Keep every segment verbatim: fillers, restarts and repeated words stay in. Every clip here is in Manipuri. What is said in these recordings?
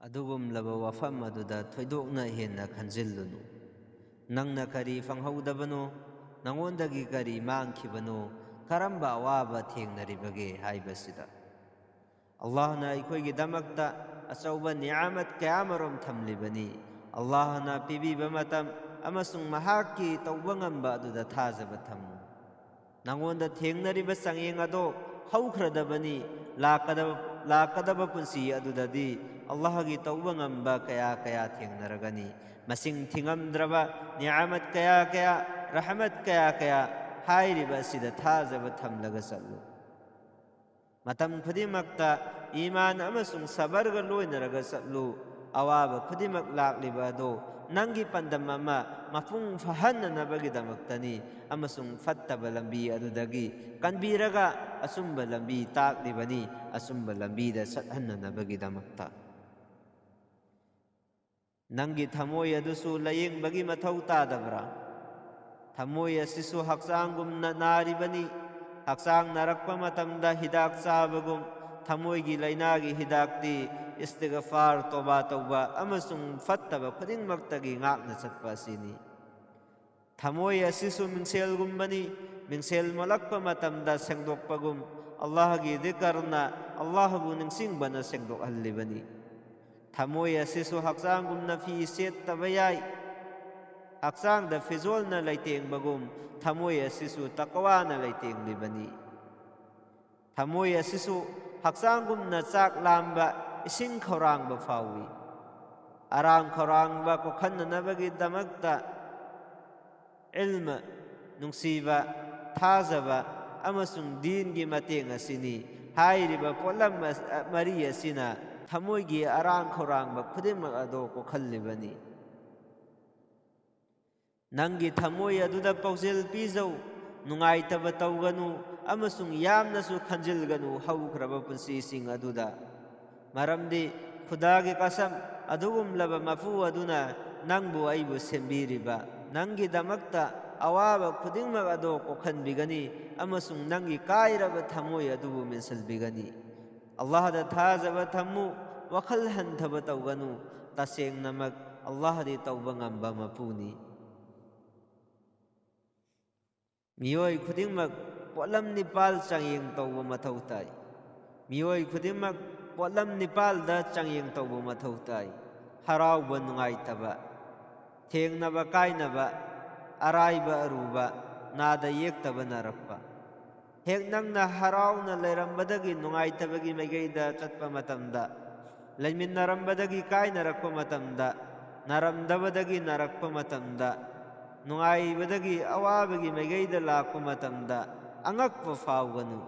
ꯑꯗꯨꯒꯨꯝꯂꯕ ꯋꯥꯐꯝ ꯑꯗꯨꯗ ꯊꯣꯏꯗꯣꯛꯅ ꯍꯦꯟꯅ ꯈꯟꯖꯤꯜꯂꯨꯅꯨ꯫ ꯅꯪꯅ ꯀꯔꯤ ꯐꯪꯍꯧꯗꯕꯅꯣ? ꯅꯉꯣꯟꯗꯒꯤ ꯀꯔꯤ ꯃꯥꯡꯈꯤꯕꯅꯣ? ꯀꯔꯝꯕ ꯑꯋꯥꯕ ꯊꯦꯡꯅꯔꯤꯕꯒꯦ ꯍꯥꯏꯕꯁꯤꯗ꯫ ꯑꯜꯂꯥꯍꯅ ꯑꯩꯈꯣꯏꯒꯤꯗꯃꯛꯇ ꯑꯆꯧꯕ ꯅꯤꯌꯥꯃꯠ ꯀꯌꯥꯃꯔꯨꯝ ꯊꯝꯂꯤꯕꯅꯤ꯫ ꯑꯜꯂꯥꯍꯅ ꯄꯤꯕꯤꯕ ꯃꯇꯝ ꯑꯃꯁꯨꯡ ꯃꯍꯥꯛꯀꯤ ꯇꯧꯕ ꯉꯝꯕ ꯑꯗꯨꯗ ꯊꯥꯖꯕ ꯊꯝꯃꯨ꯫ ꯅꯉꯣꯟꯗ ꯊꯦꯡꯅꯔꯤꯕ ꯆꯥꯡꯌꯦꯡ ꯑꯗꯣ ꯍꯧꯈ꯭ꯔꯗꯕꯅꯤ꯫ ꯂꯥꯛꯀꯗꯕ, ꯂꯥꯛꯀꯗꯕ ꯄꯨꯟꯁꯤ ꯑꯗꯨꯗꯗꯤ ꯑꯜꯂꯥꯍꯒꯤ ꯇꯧꯕ ꯉꯝꯕ ꯀꯌꯥ ꯀꯌꯥ ꯊꯦꯡꯅꯔꯒꯅꯤ꯫ ꯃꯁꯤꯡ ꯊꯤꯉꯝꯗ꯭ꯔꯕ ꯅꯤꯌꯥꯃꯠ ꯀꯌꯥ ꯀꯌꯥ, ꯔꯍꯃꯠ ꯀꯌꯥ ꯀꯌꯥ ꯍꯥꯏꯔꯤꯕ ꯑꯁꯤꯗ ꯊꯥꯖꯕ ꯊꯝꯂꯒ ꯆꯠꯂꯨ꯫ ꯃꯇꯝ ꯈꯨꯗꯤꯡꯃꯛꯇ ꯏꯃꯥꯟ ꯑꯃꯁꯨꯡ ꯁꯕꯔꯒ ꯂꯣꯏꯅꯔꯒ ꯆꯠꯂꯨ꯫ ꯑꯋꯥꯕ ꯈꯨꯗꯤꯡꯃꯛ ꯂꯥꯛꯂꯤꯕ ꯑꯗꯨ ꯅꯪꯒꯤ ꯄꯥꯟꯗꯝ ꯑꯃ ꯃꯄꯨꯡ ꯐꯥꯍꯟꯅꯅꯕꯒꯤꯗꯃꯛꯇꯅꯤ, ꯑꯃꯁꯨꯡ ꯐꯠꯇꯕ ꯂꯝꯕꯤ ꯑꯗꯨꯗꯒꯤ ꯀꯟꯕꯤꯔꯒ ꯑꯆꯨꯝꯕ ꯂꯝꯕꯤ ꯇꯥꯛꯂꯤꯕꯅꯤ, ꯑꯆꯨꯝꯕ ꯂꯝꯕꯤꯗ ꯆꯠꯍꯟꯅꯅꯕꯒꯤꯗꯃꯛꯇ꯫ ꯅꯪꯒꯤ ꯊꯃꯣꯏ ꯑꯗꯨꯁꯨ ꯂꯥꯌꯦꯡꯕꯒꯤ ꯃꯊꯧ ꯇꯥꯗꯕ꯭ꯔꯥ? ꯊꯃꯣꯏ ꯑꯁꯤꯁꯨ ꯍꯛꯆꯥꯡꯒꯨꯝꯅ ꯅꯥꯔꯤꯕꯅꯤ꯫ ꯍꯛꯆꯥꯡ ꯅꯥꯔꯛꯄ ꯃꯇꯝꯗ ꯍꯤꯗꯥꯛ ꯆꯥꯕꯒꯨꯝ, ꯊꯃꯣꯏꯒꯤ ꯂꯥꯏꯅꯥꯒꯤ ꯍꯤꯗꯥꯛꯇꯤ ꯏꯁꯇꯤꯒꯐꯥꯔ, ꯇꯣꯕꯥ ꯇꯧꯕ ꯑꯃꯁꯨꯡ ꯐꯠꯇꯕ ꯈꯨꯗꯤꯡꯃꯛꯇꯒꯤ ꯉꯥꯛꯅ ꯆꯠꯄ ꯑꯁꯤꯅꯤ꯫ ꯊꯃꯣꯏ ꯑꯁꯤꯁꯨ ꯃꯤꯡꯁꯦꯜꯒꯨꯝꯕꯅꯤ꯫ ꯃꯤꯡꯁꯦꯜ ꯃꯨꯠꯂꯛꯄ ꯃꯇꯝꯗ ꯁꯦꯡꯗꯣꯛꯄꯒꯨꯝ, ꯑꯜꯂꯥꯍꯒꯤ ꯗꯤꯀꯔꯅ, ꯑꯜꯂꯥꯍꯕꯨ ꯅꯤꯡꯁꯤꯡꯕꯅ ꯁꯦꯡꯗꯣꯛꯍꯜꯂꯤꯕꯅꯤ꯫ ꯊꯃꯣꯏ ꯑꯁꯤꯁꯨ ꯍꯛꯆꯥꯡꯒꯨꯝꯅ ꯐꯤ ꯁꯦꯠꯇꯕ ꯌꯥꯏ꯫ ꯍꯛꯆꯥꯡꯗ ꯐꯤꯖꯣꯜꯅ ꯂꯩꯇꯦꯡꯕꯒꯨꯝ, ꯊꯃꯣꯏ ꯑꯁꯤꯁꯨ ꯇꯛꯋꯥꯅ ꯂꯩꯇꯦꯡꯂꯤꯕꯅꯤ꯫ ꯊꯃꯣꯏ ꯑꯁꯤꯁꯨ ꯍꯛꯆꯥꯡꯒꯨꯝꯅ ꯆꯥꯛ ꯂꯥꯝꯕ, ꯏꯁꯤꯡ ꯈꯧꯔꯥꯡꯕ ꯐꯥꯎꯏ꯫ ꯑꯔꯥꯝ ꯈꯧꯔꯥꯡꯕ ꯀꯣꯛꯍꯟꯅꯅꯕꯒꯤꯗꯃꯛꯇ ꯏꯜꯃ, ꯅꯨꯡꯁꯤꯕ, ꯊꯥꯖꯕ ꯑꯃꯁꯨꯡ ꯗꯤꯟꯒꯤ ꯃꯇꯦꯡ ꯑꯁꯤꯅꯤ꯫ ꯍꯥꯏꯔꯤꯕ ꯄꯣꯠꯂꯝ ꯑꯁ-, ꯃꯔꯤ ꯑꯁꯤꯅ ꯊꯃꯣꯏꯒꯤ ꯑꯔꯥꯝ ꯈꯧꯔꯥꯡꯕ ꯈꯨꯗꯤꯡꯃꯛ ꯑꯗꯨ ꯀꯣꯛꯍꯜꯂꯤꯕꯅꯤ꯫ ꯅꯪꯒꯤ ꯊꯃꯣꯏ ꯑꯗꯨꯗ ꯄꯥꯎꯖꯦꯜ ꯄꯤꯖꯧ, ꯅꯨꯡꯉꯥꯏꯇꯕ ꯇꯧꯒꯅꯨ ꯑꯃꯁꯨꯡ ꯌꯥꯝꯅꯁꯨ ꯈꯟꯖꯤꯜꯒꯅꯨ ꯍꯧꯈ꯭ꯔꯕ ꯄꯨꯟꯁꯤꯁꯤꯡ ꯑꯗꯨꯗ꯫ ꯃꯔꯝꯗꯤ ꯈꯨꯗꯥꯒꯤ ꯀꯁꯝ, ꯑꯗꯨꯒꯨꯝꯂꯕ ꯃꯄꯨ ꯑꯗꯨꯅ ꯅꯪꯕꯨ ꯑꯩꯕꯨ ꯁꯦꯝꯕꯤꯔꯤꯕ, ꯅꯪꯒꯤꯗꯃꯛꯇ ꯑꯋꯥꯕ ꯈꯨꯗꯤꯡꯃꯛ ꯑꯗꯨ ꯀꯣꯛꯍꯟꯕꯤꯒꯅꯤ ꯑꯃꯁꯨꯡ ꯅꯪꯒꯤ ꯀꯥꯏꯔꯕ ꯊꯃꯣꯏ ꯑꯗꯨꯕꯨ ꯃꯦꯟꯁꯤꯟꯕꯤꯒꯅꯤ꯫ ꯑꯜꯂꯥꯍꯗ ꯊꯥꯖꯕ ꯊꯝꯃꯨ꯫ ꯋꯥꯈꯜ ꯍꯟꯊꯕ ꯇꯧꯒꯅꯨ꯫ ꯇꯁꯦꯡꯅꯃꯛ ꯑꯜꯂꯥꯍꯗꯤ ꯇꯧꯕ ꯉꯝꯕ ꯃꯄꯨꯅꯤ꯫ ꯃꯤꯑꯣꯏ ꯈꯨꯗꯤꯡꯃꯛ ꯄꯣꯠꯂꯝ ꯅꯤꯄꯥꯜ ꯆꯥꯡꯌꯦꯡ ꯇꯧꯕ ꯃꯊꯧ ꯇꯥꯏ꯫ ꯃꯤꯑꯣꯏ ꯈꯨꯗꯤꯡꯃꯛ ꯄꯣꯠꯂꯝ ꯅꯤꯄꯥꯜꯗ ꯆꯥꯡꯌꯦꯡ ꯇꯧꯕ ꯃꯊꯧ ꯇꯥꯏ꯫ ꯍꯔꯥꯎꯕ ꯅꯨꯡꯉꯥꯏꯇꯕ, ꯊꯦꯡꯅꯕ ꯀꯥꯏꯅꯕ, ꯑꯔꯥꯏꯕ ꯑꯔꯨꯕ, ꯅꯥꯗ ꯌꯦꯛꯇꯕ ꯅꯥꯔꯛꯄ꯫ ꯍꯦꯛ ꯅꯪꯅ ꯍꯔꯥꯎꯅ ꯂꯩꯔꯝꯕꯗꯒꯤ ꯅꯨꯡꯉꯥꯏꯇꯕꯒꯤ ꯃꯥꯏꯀꯩꯗ ꯆꯠꯄ ꯃꯇꯝꯗ, ꯂꯩꯃꯤꯟꯅꯔꯝꯕꯗꯒꯤ ꯀꯥꯏꯅꯔꯛꯄ ꯃꯇꯝꯗ, ꯅꯥꯔꯝꯗꯕꯗꯒꯤ ꯅꯥꯔꯛꯄ ꯃꯇꯝꯗ, ꯅꯨꯡꯉꯥꯏꯕꯗꯒꯤ ꯑꯋꯥꯕꯒꯤ ꯃꯥꯏꯀꯩꯗ ꯂꯥꯛꯄ ꯃꯇꯝꯗ ꯑꯉꯛꯄ ꯐꯥꯎꯒꯅꯨ꯫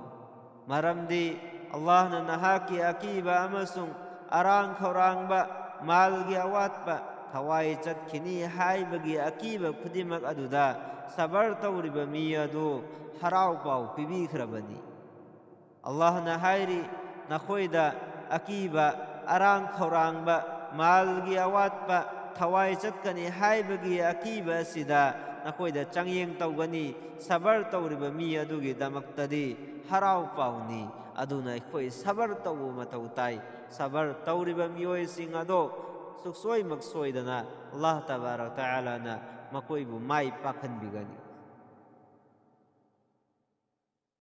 ꯃꯔꯝꯗꯤ ꯑꯜꯂꯥꯍꯅ ꯅꯍꯥꯛꯀꯤ ꯑꯀꯤꯕ ꯑꯃꯁꯨꯡ ꯑꯔꯥꯡ ꯈꯧꯔꯥꯡꯕ, ꯃꯥꯜꯒꯤ ꯑꯋꯥꯠꯄ, ꯊꯋꯥꯏ ꯆꯠꯈꯤꯅꯤ ꯍꯥꯏꯕꯒꯤ ꯑꯀꯤꯕ ꯈꯨꯗꯤꯡꯃꯛ ꯑꯗꯨꯗ ꯁꯕꯔ ꯇꯧꯔꯤꯕ ꯃꯤ ꯑꯗꯨ ꯍꯔꯥꯎ ꯄꯥꯎ ꯄꯤꯕꯤꯈ꯭ꯔꯕꯅꯤ꯫ ꯑꯜꯂꯥꯍꯅ ꯍꯥꯏꯔꯤ, ꯅꯈꯣꯏꯗ ꯑꯀꯤꯕ, ꯑꯔꯥꯡ ꯈꯧꯔꯥꯡꯕ, ꯃꯥꯜꯒꯤ ꯑꯋꯥꯠꯄ, ꯊꯋꯥꯏ ꯆꯠꯀꯅꯤ ꯍꯥꯏꯕꯒꯤ ꯑꯀꯤꯕ ꯑꯁꯤꯗ ꯅꯈꯣꯏꯗ ꯆꯥꯡꯌꯦꯡ ꯇꯧꯒꯅꯤ꯫ ꯁꯕꯔ ꯇꯧꯔꯤꯕ ꯃꯤ ꯑꯗꯨꯒꯤꯗꯃꯛꯇꯗꯤ ꯍꯔꯥꯎ ꯄꯥꯎꯅꯤ꯫ ꯑꯗꯨꯅ ꯑꯩꯈꯣꯏ ꯁꯕꯔ ꯇꯧꯕ ꯃꯊꯧ ꯇꯥꯏ꯫ ꯁꯕꯔ ꯇꯧꯔꯤꯕ ꯃꯤꯑꯣꯏꯁꯤꯡ ꯑꯗꯣ ꯁꯨꯛꯁꯣꯏꯃꯛ ꯁꯣꯏꯗꯅ ꯑꯜꯂꯥꯍ ꯇꯕꯥꯔꯛ ꯇꯥꯂꯥꯅ ꯃꯈꯣꯏꯕꯨ ꯃꯥꯏ ꯄꯥꯛꯍꯟꯕꯤꯒꯅꯤ꯫